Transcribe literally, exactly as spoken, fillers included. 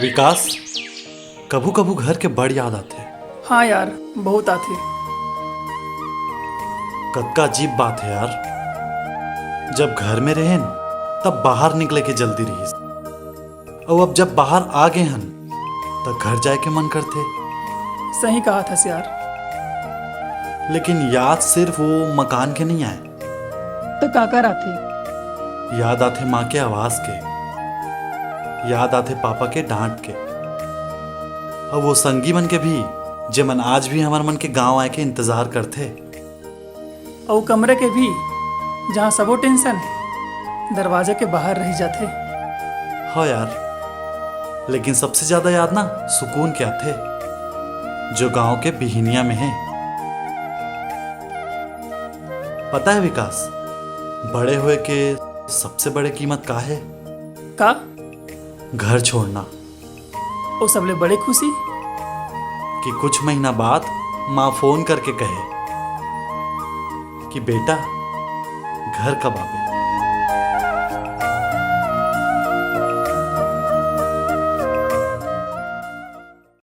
विकास, कभू कभू घर के बड़ याद आथे। हाँ यार, बहुत आथे। कतका अजीब बात हे यार, जब घर में रहेन तब बाहर निकले के जल्दी रहिस, अउ अब जब बाहर आ गे हन त घर जाए के मन करथे। सही कहा थस यार। लेकिन याद सिर्फ वो मकान के नहीं आए। तो का का आथे? याद आथे माँ के आवाज के, याद आथे पापा के डांट के, अउ वो संगी मन के भी, जेमन आज भी हमर मन के गांव आए के इंतजार करथे। अउ कमरे के भी, जहाँ सबो टेंशन दरवाजा के बाहर रह जाथे। हाँ यार, लेकिन सबसे ज्यादा याद ना सुकून के आथे, जो गांव के बिहिनिया में हे। पता है विकास, बड़े होए के सबसे बड़े कीमत का हे? का? घर छोड़ना। ओ सबले बड़े खुशी? कि कुछ महीना बाद माँ फोन करके कहे कि बेटा, घर कब आबे?